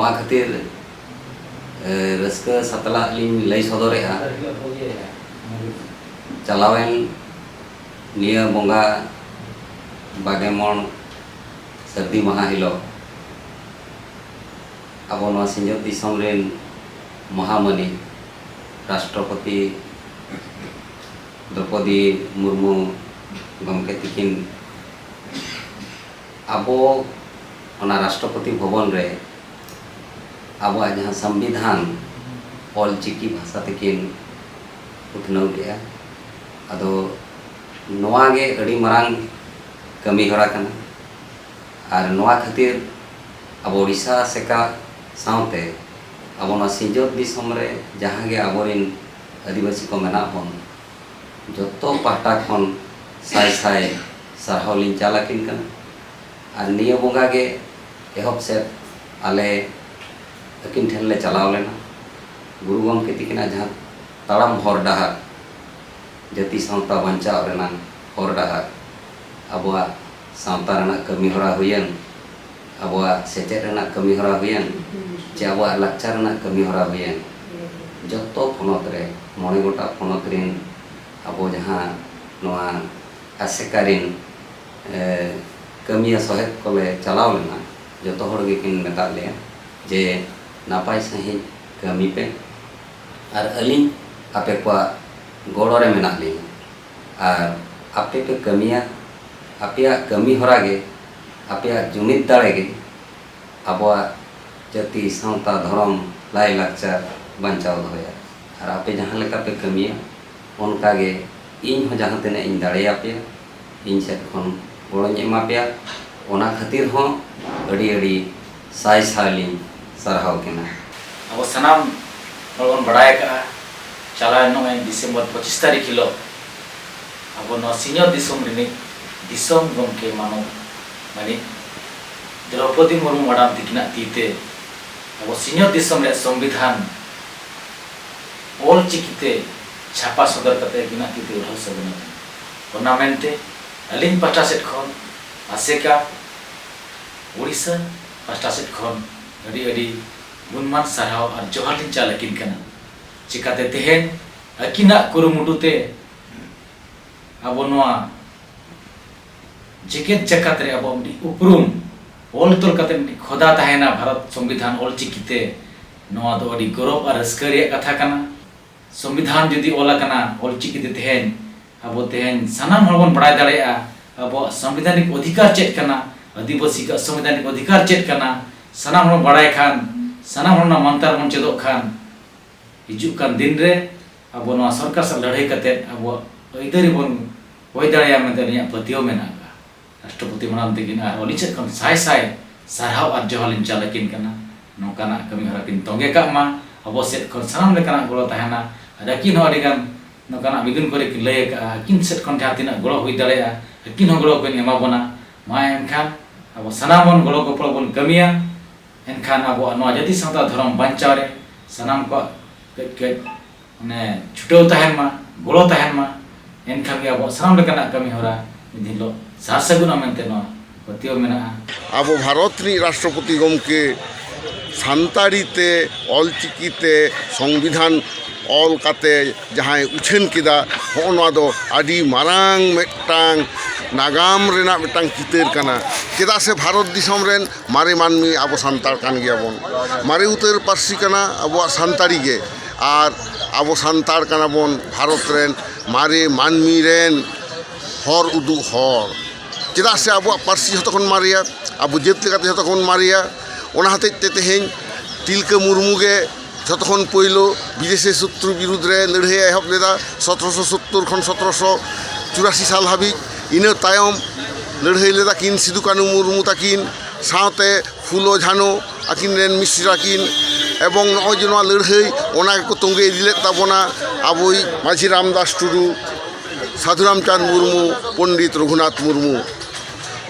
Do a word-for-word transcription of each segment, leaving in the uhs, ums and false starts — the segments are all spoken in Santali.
ᱱᱚᱣᱟ ᱠᱷᱟᱹᱛᱤᱨ, ᱮ, ᱨᱟᱹᱥᱠᱟᱹ ᱥᱟᱛᱞᱟᱜ ᱞᱤᱧ ᱞᱟᱹᱭ ᱥᱚᱫᱚᱨᱮᱜᱼᱟ᱾ ᱪᱟᱞᱟᱣᱮᱱ ᱱᱤᱭᱟᱹ ᱵᱚᱸᱜᱟ ᱵᱟᱜᱮ ᱢᱚᱬ ᱥᱟᱹᱨᱫᱤ ᱢᱟᱦᱟ ᱦᱤᱞᱳᱜ ᱟᱵᱚ ᱱᱚᱣᱟ ᱥᱤᱧᱚᱛ ᱫᱤᱥᱚᱢ ᱨᱮᱱ ᱢᱚᱦᱟᱢᱟᱹᱱᱤ ᱨᱟᱥᱴᱨᱚᱯᱚᱛᱤ ᱫᱨᱚᱯᱚᱫᱤ ᱢᱩᱨᱢᱩ ᱜᱚᱢᱠᱮ ᱛᱤᱠᱤᱱ ᱟᱵᱚ ᱚᱱᱟ ᱨᱟᱥᱴᱨᱚᱯᱚᱛᱤ ᱵᱷᱚᱵᱚᱱ ᱨᱮ ᱟᱵᱚᱣᱟᱜ ᱡᱟᱦᱟᱸ ᱥᱚᱝᱵᱤᱫᱷᱟᱱ ᱚᱞ ᱪᱤᱠᱤ ᱵᱷᱟᱥᱟ ᱛᱮᱠᱤᱱ ᱩᱛᱱᱟᱹᱣ ᱞᱮᱜᱼᱟ᱾ ᱟᱫᱚ ᱱᱚᱣᱟ ᱜᱮ ᱟᱹᱰᱤ ᱢᱟᱨᱟᱝ ᱠᱟᱹᱢᱤ ᱦᱚᱨᱟ ᱠᱟᱱᱟ᱾ ᱟᱨ ᱱᱚᱣᱟ ᱠᱷᱟᱹᱛᱤᱨ ᱟᱵᱚ ᱳᱰᱤᱥᱟ ᱟᱥᱮᱠᱟ ᱥᱟᱶᱛᱮ ᱟᱵᱚ ᱱᱚᱣᱟ ᱥᱤᱧᱚᱛ ᱫᱤᱥᱚᱢ ᱨᱮ ᱡᱟᱦᱟᱸ ᱜᱮ ᱟᱵᱚᱨᱮᱱ ᱟᱹᱫᱤᱵᱟᱹᱥᱤ ᱠᱚ ᱢᱮᱱᱟᱜ ᱵᱚᱱ, ᱡᱚᱛᱚ ᱯᱟᱦᱴᱟ ᱠᱷᱚᱱ ᱥᱟᱭ ᱥᱟᱭ ᱥᱟᱨᱦᱟᱣ ᱞᱤᱧ ᱪᱟᱞ ᱟᱹᱠᱤᱱ ᱠᱟᱱᱟ᱾ ᱟᱨ ᱱᱤᱭᱟᱹ ᱵᱚᱸᱜᱟ ᱜᱮ ᱮᱦᱚᱵ ᱥᱮᱫ ᱟᱞᱮ ᱟᱹᱠᱤᱱ ᱴᱷᱮᱱ ᱞᱮ ᱪᱟᱞᱟᱣ ᱞᱮᱱᱟ᱾ ᱜᱩᱨᱩ ᱜᱚᱢᱠᱮ ᱛᱤᱠᱤᱱᱟᱜ ᱡᱟᱦᱟᱸ ᱛᱟᱲᱟᱢ ᱦᱚᱨ ᱰᱟᱦᱟᱨ, ᱡᱟᱹᱛᱤ ᱥᱟᱶᱛᱟ ᱵᱟᱧᱪᱟᱣ ᱨᱮᱱᱟᱜ ᱦᱚᱨ ᱰᱟᱦᱟᱨ, ᱟᱵᱚᱣᱟᱜ ᱥᱟᱶᱛᱟ ᱨᱮᱱᱟᱜ ᱠᱟᱹᱢᱤ ᱦᱚᱨᱟ ᱦᱩᱭᱮᱱ, ᱟᱵᱚᱣᱟᱜ ᱥᱮᱪᱮᱫ ᱨᱮᱱᱟᱜ ᱠᱟᱹᱢᱤ ᱦᱚᱨᱟ ᱦᱩᱭᱮᱱ, ᱪᱮ ᱟᱵᱚᱣᱟᱜ ᱞᱟᱠᱪᱟᱨ ᱨᱮᱱᱟᱜ ᱠᱟᱹᱢᱤ ᱦᱚᱨᱟ ᱦᱩᱭᱮᱱ, ᱡᱚᱛᱚ ᱯᱚᱱᱚᱛ ᱨᱮ, ᱢᱚᱬᱮ ᱜᱚᱴᱟᱝ ᱯᱚᱱᱚᱛ ᱨᱮᱱ ᱟᱵᱚ ᱡᱟᱦᱟᱸ ᱱᱚᱣᱟ ᱟᱥᱮᱠᱟ ᱨᱮᱱ, ᱮ, ᱠᱟᱹᱢᱤᱭᱟᱹ ᱥᱚᱦᱮᱫ ᱠᱚᱞᱮ ᱪᱟᱞᱟᱣ ᱞᱮᱱᱟ, ᱡᱚᱛᱚ ᱦᱚᱲ ᱜᱮᱠᱤᱱ ᱢᱮᱛᱟᱫ ᱞᱮᱭᱟ ᱡᱮ ᱱᱟᱯᱟᱭ ᱥᱟᱺᱦᱤᱡ ᱠᱟᱹᱢᱤ ᱯᱮ ᱟᱨ ᱟᱹᱞᱤᱧ ᱟᱯᱮ ᱠᱚᱣᱟᱜ ᱜᱚᱲᱚ ᱨᱮ ᱢᱮᱱᱟᱜ ᱞᱤᱧᱟ᱾ ᱟᱨ ᱟᱯᱮ ᱯᱮ ᱠᱟᱹᱢᱤᱭᱟ, ᱟᱯᱮᱭᱟᱜ ᱠᱟᱹᱢᱤ ᱦᱚᱨᱟ ᱜᱮ, ᱟᱯᱮᱭᱟᱜ ᱡᱩᱢᱤᱫ ᱫᱟᱲᱮ ᱜᱮ ᱟᱵᱚᱣᱟᱜ ᱡᱟᱹᱛᱤ, ᱥᱟᱶᱛᱟ, ᱫᱷᱚᱨᱚᱢ, ᱞᱟᱭᱼᱞᱟᱠᱪᱟᱨ ᱵᱟᱧᱪᱟᱣ ᱫᱚᱦᱚᱭᱟ᱾ ᱟᱨ ᱟᱯᱮ ᱡᱟᱦᱟᱸ ᱞᱮᱠᱟ ᱯᱮ ᱠᱟᱹᱢᱤᱭᱟ, ᱚᱱᱠᱟ ᱜᱮ ᱤᱧ ᱦᱚᱸ ᱡᱟᱦᱟᱸ ᱛᱤᱱᱟᱹᱜ ᱤᱧ ᱫᱟᱲᱮᱭᱟᱯᱮᱭᱟ, ᱤᱧ ᱥᱮᱫ ᱠᱷᱚᱱ ᱜᱚᱲᱚᱧ ᱮᱢᱟ ᱯᱮᱭᱟ᱾ ᱚᱱᱟ ᱠᱷᱟᱹᱛᱤᱨ ᱦᱚᱸ ᱟᱹᱰᱤ ᱟᱹᱰᱤ ᱥᱟᱭ ᱥᱟᱭ ᱞᱤᱧ ᱥᱟᱨᱦᱟᱣ ᱠᱤᱱᱟ᱾ ᱟᱵᱚ ᱥᱟᱱᱟᱢ ᱦᱚᱲ ᱵᱚᱱ ᱵᱟᱲᱟᱭ ᱟᱠᱟᱫᱼᱟ, ᱪᱟᱞᱟᱣᱮᱱ ᱱᱚᱜᱼᱚᱭ ᱰᱤᱥᱮᱢᱵᱚᱨ ᱯᱚᱸᱪᱤᱥ ᱛᱟᱹᱨᱤᱠᱷ ᱦᱤᱞᱳᱜ ᱟᱵᱚ ᱱᱚᱣᱟ ᱥᱤᱧᱚᱛ ᱫᱤᱥᱚᱢ ᱨᱤᱱᱤᱡ ᱫᱤᱥᱚᱢ ᱜᱚᱢᱠᱮ ᱢᱟᱱᱚᱛ ᱢᱟᱹᱱᱤᱡ ᱫᱨᱚᱣᱯᱚᱫᱤ ᱢᱩᱨᱢᱩ ᱢᱟᱰᱟᱢ ᱛᱤᱠᱤᱱᱟᱜ ᱛᱤ ᱛᱮ ᱟᱵᱚ ᱥᱤᱧᱚᱛ ᱫᱤᱥᱚᱢ ᱨᱮᱭᱟᱜ ᱥᱚᱝᱵᱤᱫᱷᱟᱱ ᱚᱞ ᱪᱤᱠᱤ ᱛᱮ ᱪᱷᱟᱯᱟ ᱥᱚᱫᱚᱨ ᱠᱟᱛᱮ ᱟᱹᱠᱤᱱᱟᱜ ᱛᱤ ᱛᱮ ᱩᱰᱷᱟᱹᱣ ᱥᱟᱹᱜᱩᱱ ᱟᱠᱟᱱᱟ᱾ ᱚᱱᱟ ᱢᱮᱱᱛᱮ ᱟᱹᱞᱤᱧ ᱯᱟᱦᱴᱟ ᱥᱮᱫ ᱠᱷᱚᱱ ᱟᱥᱮᱠᱟ ᱩᱲᱤᱥᱥᱟ ᱯᱟᱦᱴᱟ ᱥᱮᱫ ᱠᱷᱚᱱ ᱟᱹᱰᱤ ᱟᱹᱰᱤ ᱜᱩᱱᱢᱟᱱ ᱥᱟᱨᱦᱟᱣ ᱟᱨ ᱡᱚᱦᱟᱨ ᱞᱤᱧ ᱪᱟᱞ ᱟᱹᱠᱤᱱ ᱠᱟᱱᱟ᱾ ᱪᱤᱠᱟᱛᱮ ᱛᱮᱦᱮᱧ ᱟᱹᱠᱤᱱᱟᱜ ᱠᱩᱨᱩᱢᱩᱴᱩ ᱛᱮ ᱟᱵᱚ ᱱᱚᱣᱟ ᱡᱮᱜᱮᱛ ᱡᱟᱠᱟᱛ ᱨᱮ ᱟᱵᱚᱣᱟᱜ ᱢᱤᱫᱴᱤᱡ ᱩᱯᱨᱩᱢ ᱚᱞ ᱛᱚᱞ ᱠᱟᱛᱮ ᱢᱤᱫᱴᱤᱡ ᱠᱷᱚᱫᱟ ᱛᱟᱦᱮᱱᱟ ᱵᱷᱟᱨᱚᱛ ᱥᱚᱝᱵᱤᱫᱷᱟᱱ ᱚᱞ ᱪᱤᱠᱤ ᱛᱮ, ᱱᱚᱣᱟ ᱫᱚ ᱟᱹᱰᱤ ᱜᱚᱨᱚᱵᱽ ᱟᱨ ᱨᱟᱹᱥᱠᱟᱹ ᱨᱮᱭᱟᱜ ᱠᱟᱛᱷᱟ ᱠᱟᱱᱟ᱾ ᱥᱚᱝᱵᱤᱫᱷᱟᱱ ᱡᱩᱫᱤ ᱚᱞ ᱟᱠᱟᱱᱟ ᱚᱞ ᱪᱤᱠᱤ ᱛᱮ, ᱛᱮᱦᱮᱧ ᱟᱵᱚ ᱛᱮᱦᱮᱧ ᱥᱟᱱᱟᱢ ᱦᱚᱲ ᱵᱚᱱ ᱵᱟᱲᱟᱭ ᱫᱟᱲᱮᱭᱟᱜᱼᱟ ᱟᱵᱚᱣᱟᱜ ᱥᱚᱝᱵᱤᱫᱷᱟᱱᱤᱠ ᱚᱫᱷᱤᱠᱟᱨ ᱪᱮᱫ ᱠᱟᱱᱟ, ᱟᱹᱫᱤᱵᱟᱹᱥᱤ ᱠᱚᱣᱟᱜ ᱥᱚᱝᱵᱤᱫᱷᱟᱱᱤᱠ ᱚᱫᱷᱤᱠᱟᱨ ᱪᱮᱫ ᱠᱟᱱᱟ᱾ ᱥᱟᱱᱟᱢ ᱦᱚᱲ ᱵᱟᱲᱟᱭ ᱠᱷᱟᱱ, ᱥᱟᱱᱟᱢ ᱦᱚᱲ ᱚᱱᱟ ᱢᱟᱱᱛᱟᱨ ᱵᱚᱱ ᱪᱮᱫᱚᱜ ᱠᱷᱟᱱ, ᱦᱤᱡᱩᱜ ᱠᱟᱱ ᱫᱤᱱ ᱨᱮ ᱟᱵᱚ ᱱᱚᱣᱟ ᱥᱚᱨᱠᱟᱨ ᱥᱟᱶ ᱞᱟᱹᱲᱦᱟᱹᱭ ᱠᱟᱛᱮ ᱟᱵᱚᱣᱟᱜ ᱟᱹᱭᱫᱟᱹᱨᱤ ᱵᱚᱱ ᱠᱚᱭ ᱫᱟᱲᱮᱭᱟᱜᱼᱟ ᱢᱮᱱᱛᱮ ᱟᱹᱞᱤᱧᱟᱜ ᱯᱟᱹᱛᱭᱟᱹᱣ ᱢᱮᱱᱟᱜ ᱟᱠᱟᱫᱼᱟ᱾ ᱨᱟᱥᱴᱨᱚᱯᱚᱛᱤ ᱢᱟᱲᱟᱝ ᱛᱮᱠᱤᱱ ᱟᱨ ᱟᱹᱞᱤᱧ ᱥᱮᱫ ᱠᱷᱚᱱ ᱥᱟᱭ ᱥᱟᱭ ᱥᱟᱨᱦᱟᱣ ᱟᱨ ᱡᱚᱦᱟᱨ ᱞᱤᱧ ᱪᱟᱞ ᱟᱹᱠᱤᱱ ᱠᱟᱱᱟ᱾ ᱱᱚᱝᱠᱟᱱᱟᱜ ᱠᱟᱹᱢᱤ ᱦᱚᱨᱟ ᱠᱤᱱ ᱛᱚᱸᱜᱮ ᱠᱟᱜ ᱢᱟ, ᱟᱵᱚ ᱥᱮᱫ ᱠᱷᱚᱱ ᱥᱟᱱᱟᱢ ᱞᱮᱠᱟᱱᱟᱜ ᱜᱚᱲᱚ ᱛᱟᱦᱮᱱᱟ᱾ ᱟᱨ ᱟᱹᱠᱤᱱ ᱦᱚᱸ ᱟᱹᱰᱤᱜᱟᱱ ᱱᱚᱝᱠᱟᱱᱟᱜ ᱢᱤᱫᱩᱱ ᱠᱚᱨᱮ ᱠᱤᱱ ᱞᱟᱹᱭ ᱟᱠᱟᱫᱼᱟ, ᱟᱹᱠᱤᱱ ᱥᱮᱫ ᱠᱷᱚᱱ ᱡᱟᱦᱟᱸ ᱛᱤᱱᱟᱹᱜ ᱜᱚᱲᱚ ᱦᱩᱭ ᱫᱟᱲᱮᱭᱟᱜᱼᱟ, ᱟᱹᱠᱤᱱ ᱦᱚᱸ ᱜᱚᱲᱚ ᱠᱤᱱ ᱮᱢᱟ ᱵᱚᱱᱟ᱾ ᱢᱟ ᱮᱱᱠᱷᱟᱱ ᱟᱵᱚ ᱥᱟᱱᱟᱢ ᱵᱚᱱ ᱜᱚᱲᱚ ᱜᱚᱯᱚᱲᱚ ᱵᱚᱱ ᱠᱟᱹᱢᱤᱭᱟ᱾ ᱮᱱᱠᱷᱟᱱ ᱟᱵᱚᱣᱟᱜ ᱱᱚᱣᱟ ᱡᱟᱹᱛᱤ ᱥᱟᱶᱛᱟ ᱫᱷᱚᱨᱚᱢ ᱵᱟᱧᱪᱟᱣ ᱨᱮ ᱥᱟᱱᱟᱢ ᱠᱚᱣᱟᱜ ᱠᱟᱹᱡ ᱠᱟᱹᱡ ᱢᱟᱱᱮ ᱪᱷᱩᱴᱟᱹᱣ ᱛᱟᱦᱮᱱ ᱢᱟ, ᱜᱚᱲᱚ ᱛᱟᱦᱮᱱ ᱢᱟ᱾ ᱮᱱᱠᱷᱟᱱ ᱜᱮ ᱟᱵᱚᱣᱟᱜ ᱥᱟᱱᱟᱢ ᱞᱮᱠᱟᱱᱟᱜ ᱠᱟᱹᱢᱤ ᱦᱚᱨᱟ ᱢᱤᱫ ᱫᱤᱱ ᱦᱤᱞᱳᱜ ᱥᱟᱨ ᱥᱟᱹᱜᱩᱱᱟ ᱢᱮᱱᱛᱮ ᱱᱚᱣᱟ ᱯᱟᱹᱛᱭᱟᱹᱣ ᱢᱮᱱᱟᱜᱼᱟ᱾ ᱟᱵᱚ ᱵᱷᱟᱨᱚᱛ ᱨᱤᱱᱤᱡ ᱨᱟᱥᱴᱨᱚᱯᱚᱛᱤ ᱜᱚᱢᱠᱮ ᱥᱟᱱᱛᱟᱲᱤ ᱛᱮ ᱚᱞᱪᱤᱠᱤ ᱛᱮ ᱥᱚᱝᱵᱤᱫᱷᱟᱱ ᱚᱞ ᱠᱟᱛᱮ ᱡᱟᱦᱟᱸᱭ ᱩᱪᱷᱟᱹᱱ ᱠᱮᱫᱟ, ᱦᱚᱸᱜᱼᱚ ᱱᱚᱣᱟ ᱫᱚ ᱟᱹᱰᱤ ᱢᱟᱨᱟᱝ ᱢᱤᱫᱴᱟᱝ ᱱᱟᱜᱟᱢ ᱨᱮᱱᱟᱜ ᱢᱤᱫᱴᱟᱝ ᱪᱤᱛᱟᱹᱨ ᱠᱟᱱᱟ᱾ ᱪᱮᱫᱟᱜ ᱥᱮ ᱵᱷᱟᱨᱚᱛ ᱫᱤᱥᱚᱢ ᱨᱮᱱ ᱢᱟᱨᱮ ᱢᱟᱹᱱᱢᱤ ᱟᱵᱚ ᱥᱟᱱᱛᱟᱲ ᱠᱟᱱ ᱜᱮᱭᱟᱵᱚᱱ᱾ ᱢᱟᱨᱮ ᱩᱛᱟᱹᱨ ᱯᱟᱹᱨᱥᱤ ᱠᱟᱱᱟ ᱟᱵᱚᱣᱟᱜ ᱥᱟᱱᱛᱟᱲᱤ ᱜᱮ, ᱟᱨ ᱟᱵᱚ ᱥᱟᱱᱛᱟᱲ ᱠᱟᱱᱟ ᱵᱚᱱ ᱵᱷᱟᱨᱚᱛ ᱨᱮᱱ ᱢᱟᱨᱮ ᱢᱟᱹᱱᱢᱤ ᱨᱮᱱ ᱦᱚᱨ ᱩᱫᱩᱜ ᱦᱚᱲ᱾ ᱪᱮᱫᱟᱜ ᱥᱮ ᱟᱵᱚᱣᱟᱜ ᱯᱟᱹᱨᱥᱤ ᱡᱷᱚᱛᱚ ᱠᱷᱚᱱ ᱢᱟᱨᱮᱭᱟ, ᱟᱵᱚ ᱡᱟᱹᱛ ᱞᱮᱠᱟᱛᱮ ᱡᱷᱚᱛᱚ ᱠᱷᱚᱱ ᱢᱟᱨᱮᱭᱟ᱾ ᱚᱱᱟ ᱦᱚᱛᱮᱡ ᱛᱮ ᱛᱮᱦᱮᱧ ᱛᱤᱞᱠᱟᱹ ᱢᱩᱨᱢᱩ ᱜᱮ ᱡᱷᱚᱛᱚ ᱠᱷᱚᱱ ᱯᱳᱭᱞᱳ ᱵᱤᱫᱮᱥᱤ ᱥᱚᱛᱨᱩ ᱵᱤᱨᱩᱫᱽ ᱨᱮ ᱞᱟᱹᱲᱦᱟᱹᱭ ᱮ ᱮᱦᱚᱵ ᱞᱮᱫᱟ, ᱥᱚᱛᱨᱚᱥᱚ ᱥᱳᱛᱛᱳᱨ ᱠᱷᱚᱱ ᱥᱚᱛᱨᱚᱥᱚ ᱪᱩᱨᱟᱥᱤ ᱥᱟᱞ ᱦᱟᱹᱵᱤᱡ᱾ ᱤᱱᱟᱹ ᱛᱟᱭᱚᱢ ᱞᱟᱹᱲᱦᱟᱹᱭ ᱞᱮᱫᱟ ᱠᱤᱱ ᱥᱤᱫᱩ ᱠᱟᱹᱱᱦᱩ ᱢᱩᱨᱢᱩ ᱛᱟᱹᱠᱤᱱ ᱥᱟᱶᱛᱮ ᱯᱷᱩᱞᱳ ᱡᱷᱟᱱᱳ ᱟᱹᱠᱤᱱ ᱨᱮᱱ ᱢᱤᱥᱨᱟ ᱠᱤᱱ᱾ ᱮᱵᱚᱝ ᱱᱚᱜᱼᱚᱭ ᱡᱮ ᱱᱚᱣᱟ ᱞᱟᱹᱲᱦᱟᱹᱭ, ᱚᱱᱟ ᱜᱮᱠᱚ ᱛᱚᱸᱜᱮ ᱤᱫᱤ ᱞᱮᱫ ᱛᱟᱵᱚᱱᱟ ᱟᱵᱚᱭᱤᱡ ᱢᱟᱹᱡᱷᱤ ᱨᱟᱢᱫᱟᱥ ᱴᱩᱰᱩ, ᱥᱟᱹᱫᱷᱩ ᱨᱟᱢᱪᱟᱸᱫᱽ ᱢᱩᱨᱢᱩ, ᱯᱚᱱᱰᱤᱛ ᱨᱚᱜᱷᱩᱱᱟᱛᱷ ᱢᱩᱨᱢᱩ᱾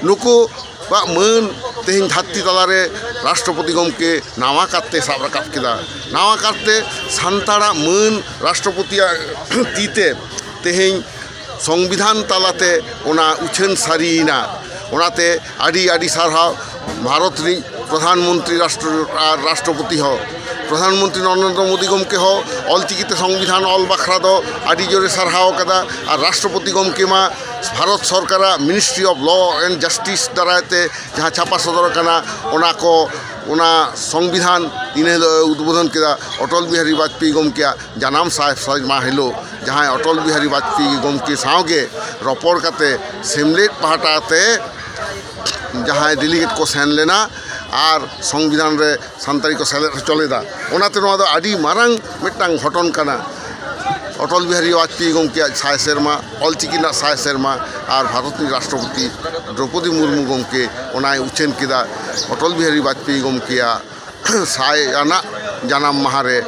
ᱱᱩᱠᱩᱣᱟᱜ ᱢᱟᱹᱱ ᱛᱮᱦᱮᱧ ᱫᱷᱟᱹᱨᱛᱤ ᱛᱟᱞᱟᱨᱮ ᱨᱟᱥᱴᱨᱚᱯᱚᱛᱤ ᱜᱚᱢᱠᱮ ᱱᱟᱣᱟ ᱠᱟᱨᱛᱮ ᱥᱟᱵ ᱨᱟᱠᱟᱵ ᱠᱮᱫᱟ᱾ ᱱᱟᱣᱟ ᱠᱟᱨᱛᱮ ᱥᱟᱱᱛᱟᱲᱟᱜ ᱢᱟᱹᱱ ᱨᱟᱥᱴᱨᱚᱯᱚᱛᱤᱭᱟᱜ ᱛᱤᱛᱮ ᱛᱮᱦᱮᱧ ᱥᱚᱝᱵᱤᱫᱷᱟᱱ ᱛᱟᱞᱟᱛᱮ ᱚᱱᱟ ᱩᱪᱷᱟᱹᱱ ᱥᱟᱹᱨᱤᱭᱮᱱᱟ᱾ ᱚᱱᱟᱛᱮ ᱟᱹᱰᱤ ᱟᱹᱰᱤ ᱥᱟᱨᱦᱟᱣ ᱵᱷᱟᱨᱚᱛ ᱨᱤᱱ ᱯᱨᱚᱫᱷᱟᱱ ᱢᱚᱱᱛᱨᱤ ᱨᱟᱥᱴᱨᱚ ᱟᱨ ᱨᱟᱥᱴᱨᱚᱯᱚᱛᱤ ᱦᱚᱸ, ᱯᱨᱚᱫᱷᱟᱱ ᱢᱚᱱᱛᱨᱤ ᱱᱚᱨᱮᱱᱫᱨᱚ ᱢᱳᱫᱤ ᱜᱚᱢᱠᱮ ᱦᱚᱸ ᱚᱞᱪᱤᱠᱤ ᱛᱮ ᱥᱚᱝᱵᱤᱫᱷᱟᱱ ᱚᱞ ᱵᱟᱠᱷᱨᱟ ᱫᱚ ᱟᱹᱰᱤ ᱡᱳᱨᱮ ᱥᱟᱨᱦᱟᱣ ᱟᱠᱟᱫᱟ᱾ ᱟᱨ ᱨᱟᱥᱴᱨᱚᱯᱚᱛᱤ ᱜᱚᱢᱠᱮ ᱢᱟ ᱵᱷᱟᱨᱚᱛ ᱥᱚᱨᱠᱟᱨᱟᱜ Ministry of Law and Justice ᱫᱟᱨᱟᱭ ᱛᱮ ᱡᱟᱦᱟᱸ ᱪᱷᱟᱯᱟ ᱥᱚᱫᱚᱨ ᱟᱠᱟᱱᱟ, ᱚᱱᱟ ᱠᱚ, ᱚᱱᱟ ᱥᱚᱝᱵᱤᱫᱷᱟᱱ ᱤᱱᱟᱹ ᱦᱤᱞᱳᱜ ᱮ ᱩᱫᱵᱳᱫᱷᱚᱱ ᱠᱮᱫᱟ᱾ ᱚᱴᱚᱞ ᱵᱤᱦᱟᱨᱤ ᱵᱟᱡᱽᱯᱮᱭᱤ ᱜᱚᱢᱠᱮᱭᱟᱜ ᱡᱟᱱᱟᱢ ᱥᱟᱭ ᱥᱮᱨᱢᱟ ᱦᱤᱞᱳᱜ ᱡᱟᱦᱟᱸᱭ ᱚᱴᱚᱞ ᱵᱤᱦᱟᱨᱤ ᱵᱟᱡᱽᱯᱮᱭᱤ ᱜᱚᱢᱠᱮ ᱥᱟᱶᱜᱮ ᱨᱚᱯᱚᱲ ᱠᱟᱛᱮ ᱥᱮᱢᱞᱮᱫ ᱯᱟᱦᱴᱟ ᱛᱮ ᱡᱟᱦᱟᱸᱭ ᱰᱮᱞᱤᱜᱮᱴ ᱠᱚ ᱥᱮᱱ ᱞᱮᱱᱟ ᱟᱨ ᱥᱚᱝᱵᱤᱫᱷᱟᱱ ᱨᱮ ᱥᱟᱱᱛᱟᱲᱤ ᱠᱚ ᱥᱮᱞᱮᱫ ᱦᱚᱪᱚ ᱞᱮᱫᱟ᱾ ᱚᱱᱟᱛᱮ ᱱᱚᱣᱟ ᱫᱚ ᱟᱹᱰᱤ ᱢᱟᱨᱟᱝ ᱢᱤᱫᱴᱟᱝ ᱜᱷᱚᱴᱚᱱ ᱠᱟᱱᱟ᱾ ᱚᱴᱚᱞ ᱵᱤᱦᱟᱨᱤ ᱵᱟᱡᱽᱯᱮᱭᱤ ᱜᱚᱢᱠᱮᱭᱟᱜ ᱥᱟᱭ ᱥᱮᱨᱢᱟ, ᱚᱞᱪᱤᱠᱤ ᱨᱮᱱᱟᱜ ᱥᱟᱭ ᱥᱮᱨᱢᱟ ᱟᱨ ᱵᱷᱟᱨᱚᱛ ᱨᱤᱱ ᱨᱟᱥᱴᱨᱚᱯᱚᱛᱤ ᱫᱨᱚᱯᱚᱫᱤ ᱢᱩᱨᱢᱩ ᱜᱚᱢᱠᱮ ᱚᱱᱟᱭ ᱩᱪᱷᱟᱹᱱ ᱠᱮᱫᱟ᱾ ᱚᱴᱚᱞ ᱵᱤᱦᱟᱨᱤ ᱵᱟᱡᱽᱯᱮᱭᱤ ᱜᱚᱢᱠᱮᱭᱟᱜ ᱥᱟᱭ ᱟᱱᱟᱜ ᱡᱟᱱᱟᱢ ᱢᱟᱦᱟ ᱨᱮ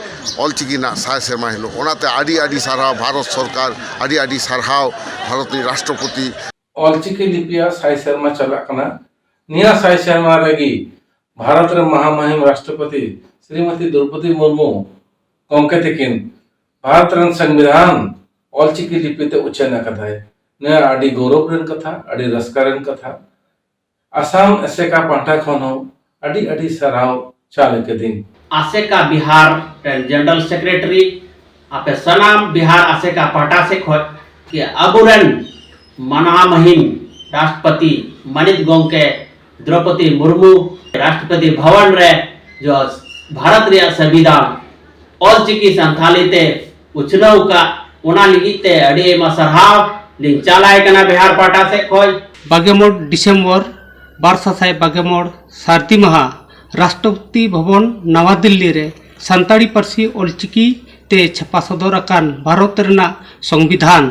ᱚᱞᱪᱤᱠᱤ ᱨᱮᱱᱟᱜ ᱥᱟᱭ ᱥᱮᱨᱢᱟ ᱦᱤᱞᱳᱜ᱾ ᱚᱱᱟᱛᱮ ᱟᱹᱰᱤ ᱟᱹᱰᱤ ᱥᱟᱨᱦᱟᱣ ᱵᱷᱟᱨᱚᱛ ᱥᱚᱨᱠᱟᱨ, ᱟᱹᱰᱤ ᱟᱹᱰᱤ ᱥᱟᱨᱦᱟᱣ ᱵᱷᱟᱨᱚᱛ ᱨᱤᱱ ᱨᱟᱥᱴᱨᱚᱯᱚᱛᱤ᱾ ᱚᱞᱪᱤᱠᱤ ᱞᱤᱯᱤᱭᱟᱜ ᱥᱟᱭ ᱥᱮᱨᱢᱟ ᱪᱟᱞᱟᱜ ᱠᱟᱱᱟ᱾ ᱱᱤᱭᱟᱹ ᱥᱟᱭ ᱥᱮᱨᱢᱟ ᱨᱮᱜᱮ ᱵᱷᱟᱨᱚᱛ ᱨᱮᱱ ᱢᱟᱦᱟᱢᱟᱦᱤᱢ ᱨᱟᱥᱴᱨᱚᱯᱚᱛᱤ ᱥᱨᱤᱢᱚᱛᱤ ᱫᱨᱚᱯᱚᱫᱤ ᱢᱩᱨᱢᱩ ᱜᱚᱢᱠᱮ ᱛᱟᱹᱠᱤᱱ ᱵᱷᱟᱨᱚᱛ ᱨᱮᱱ ᱥᱚᱝᱵᱤᱫᱷᱟᱱ ᱚᱞᱪᱤᱠᱤ ᱞᱤᱯᱤ ᱛᱮ ᱩᱪᱷᱟᱹᱱ ᱟᱠᱟᱫᱟᱭ᱾ ᱱᱤᱭᱟᱹ ᱟᱹᱰᱤ ᱜᱚᱨᱚᱵᱽ ᱨᱮᱱ ᱠᱟᱛᱷᱟ, ᱟᱹᱰᱤ ᱨᱟᱹᱥᱠᱟᱹ ᱨᱮᱱ ᱠᱟᱛᱷᱟ᱾ ᱟᱥᱟᱢ ᱟᱥᱮᱠᱟ ᱯᱟᱦᱴᱟ ᱠᱷᱚᱱ ᱦᱚᱸ ᱟᱹᱰᱤ ᱟᱹᱰᱤ ᱥᱟᱨᱦᱟᱣ ᱪᱟᱞ ᱟᱠᱟᱫᱤᱧ᱾ ᱟᱥᱮᱠᱟ ᱵᱤᱦᱟᱨ ᱨᱮᱱ ᱡᱮᱱᱟᱨᱮᱞ ᱥᱮᱠᱨᱮᱴᱟᱨᱤ, ᱟᱯᱮ ᱥᱟᱱᱟᱢ ᱵᱤᱦᱟᱨ ᱟᱥᱮᱠᱟ ᱯᱟᱦᱴᱟ ᱥᱮᱫ ᱠᱷᱚᱱ ᱠᱤ ᱟᱵᱚᱨᱮᱱ ᱢᱟᱱᱟᱣ ᱢᱟᱹᱦᱤᱢ ᱨᱟᱥᱴᱨᱚᱯᱚᱛᱤ ᱢᱟᱹᱱᱤᱛ ᱜᱚᱢᱠᱮ ᱫᱨᱚᱯᱚᱫᱤ ᱢᱩᱨᱢᱩ, ᱨᱟᱥᱴᱨᱚᱯᱚᱛᱤ ᱵᱷᱚᱵᱚᱱ ᱨᱮ ᱡᱚ ᱵᱷᱟᱨᱚᱛ ᱨᱮᱭᱟᱜ ᱥᱚᱝᱵᱤᱫᱷᱟᱱ ᱚᱞᱪᱤᱠᱤ ᱥᱟᱱᱛᱷᱟᱞᱤ ᱛᱮ ᱩᱪᱷᱱᱟᱹᱣ ᱠᱟᱜ, ᱚᱱᱟ ᱞᱟᱹᱜᱤᱫ ᱛᱮ ᱟᱹᱰᱤ ᱟᱭᱢᱟ ᱥᱟᱨᱦᱟᱣ ᱞᱤᱧ ᱪᱟᱞᱟᱭ ᱠᱟᱱᱟ ᱵᱤᱦᱟᱨ ᱯᱟᱦᱴᱟ ᱥᱮᱫ ᱠᱷᱚᱱ᱾ ᱵᱟᱜᱮ ᱢᱚᱬ ᱰᱤᱥᱮᱢᱵᱚᱨ ᱵᱟᱨ ᱥᱟᱥᱟᱭ ᱵᱟᱜᱮ ᱢᱚᱬ, ᱥᱟᱹᱨᱫᱤ ᱢᱟᱦᱟ, ᱨᱟᱥᱴᱨᱚᱯᱚᱛᱤ ᱵᱷᱚᱵᱚᱱ, ᱱᱟᱣᱟ ᱫᱤᱞᱞᱤ ᱨᱮ ᱥᱟᱱᱛᱟᱲᱤ ᱯᱟᱹᱨᱥᱤ ᱚᱞᱪᱤᱠᱤ ᱛᱮ ᱪᱷᱟᱯᱟ ᱥᱚᱫᱚᱨ ᱟᱠᱟᱱ ᱵᱷᱟᱨᱚᱛ ᱨᱮᱱᱟᱜ ᱥᱚᱝᱵᱤᱫᱷᱟᱱ,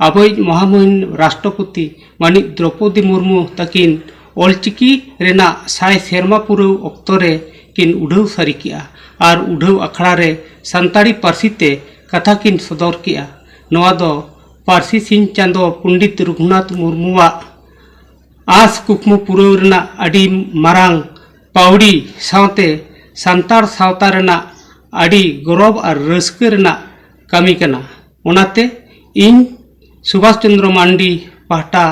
ᱟᱵᱚᱭᱤᱡ ᱢᱚᱦᱟᱢᱩᱦᱤᱱ ᱨᱟᱥᱴᱨᱚᱯᱚᱛᱤ ᱢᱟᱹᱱᱤᱡ ᱫᱨᱚᱯᱚᱫᱤ ᱢᱩᱨᱢᱩ ᱛᱟᱹᱠᱤᱱ ᱚᱞᱪᱤᱠᱤ ᱨᱮᱱᱟᱜ ᱥᱟᱭ ᱥᱮᱨᱢᱟ ᱯᱩᱨᱟᱹᱣ ᱚᱠᱛᱚ ᱨᱮ ᱠᱤᱱ ᱩᱰᱷᱟᱹᱣ ᱥᱟᱹᱨᱤ ᱠᱮᱜᱼᱟ ᱟᱨ ᱩᱰᱷᱟᱹᱣ ᱟᱠᱷᱲᱟ ᱨᱮ ᱥᱟᱱᱛᱟᱲᱤ ᱯᱟᱹᱨᱥᱤ ᱛᱮ ᱠᱟᱛᱷᱟ ᱠᱤᱱ ᱥᱚᱫᱚᱨ ᱠᱮᱜᱼᱟ᱾ ᱱᱚᱣᱟ ᱫᱚ ᱯᱟᱹᱨᱥᱤ ᱥᱤᱧ ᱪᱟᱸᱫᱚ ᱯᱚᱱᱰᱤᱛ ᱨᱚᱜᱷᱩᱱᱟᱛᱷ ᱢᱩᱨᱢᱩᱣᱟᱜ ᱟᱸᱥ ᱠᱩᱠᱢᱩ ᱯᱩᱨᱟᱹᱣ ᱨᱮᱱᱟᱜ ᱟᱹᱰᱤ ᱢᱟᱨᱟᱝ ᱯᱟᱹᱣᱲᱤ ᱥᱟᱶᱛᱮ ᱥᱟᱱᱛᱟᱲ ᱥᱟᱶᱛᱟ ᱨᱮᱱᱟᱜ ᱟᱹᱰᱤ ᱜᱚᱨᱚᱵᱽ ᱟᱨ ᱨᱟᱹᱥᱠᱟᱹ ᱨᱮᱱᱟᱜ ᱠᱟᱹᱢᱤ ᱠᱟᱱᱟ᱾ ᱚᱱᱟᱛᱮ ᱤᱧ ᱥᱩᱵᱷᱟᱥ ᱪᱚᱱᱫᱨᱚ ᱢᱟᱱᱰᱤ ᱯᱟᱦᱴᱟ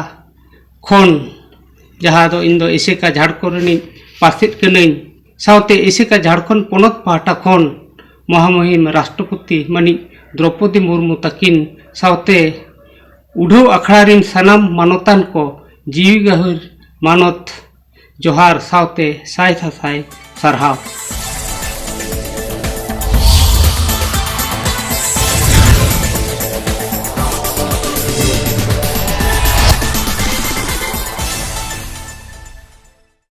ᱠᱷᱚᱱ, ᱡᱟᱦᱟᱸ ᱫᱚ ᱤᱧ ᱫᱚ ᱮᱥᱮᱠᱟ ᱡᱷᱟᱲᱠᱷᱚᱸᱰ ᱨᱤᱱᱤᱡ ᱯᱟᱥᱮᱫ ᱠᱟᱹᱱᱟᱹᱧ᱾ ᱥᱟᱶᱛᱮ ᱮᱥᱮᱠᱟ ᱡᱷᱟᱲᱠᱷᱚᱸᱰ ᱯᱚᱱᱚᱛ ᱯᱟᱦᱴᱟ ᱠᱷᱚᱱ ᱢᱚᱦᱟᱢᱩᱦᱤᱢ ᱨᱟᱥᱴᱨᱚᱯᱚᱛᱤ ᱢᱟᱹᱱᱤᱡ ᱫᱨᱚᱯᱚᱫᱤ ᱢᱩᱨᱢᱩ ᱛᱟᱹᱠᱤᱱ ᱥᱟᱶᱛᱮ ᱩᱰᱷᱟᱹᱣ ᱟᱠᱷᱲᱟ ᱨᱤᱱ ᱥᱟᱱᱟᱢ ᱢᱟᱱᱚᱛᱟᱱ ᱠᱚ ᱡᱤᱣᱤ ᱜᱟᱹᱦᱤᱨ ᱢᱟᱱᱚᱛ ᱡᱚᱦᱟᱨ ᱥᱟᱶᱛᱮ ᱥᱟᱭ ᱥᱟᱥᱟᱭ ᱥᱟᱨᱦᱟᱣ᱾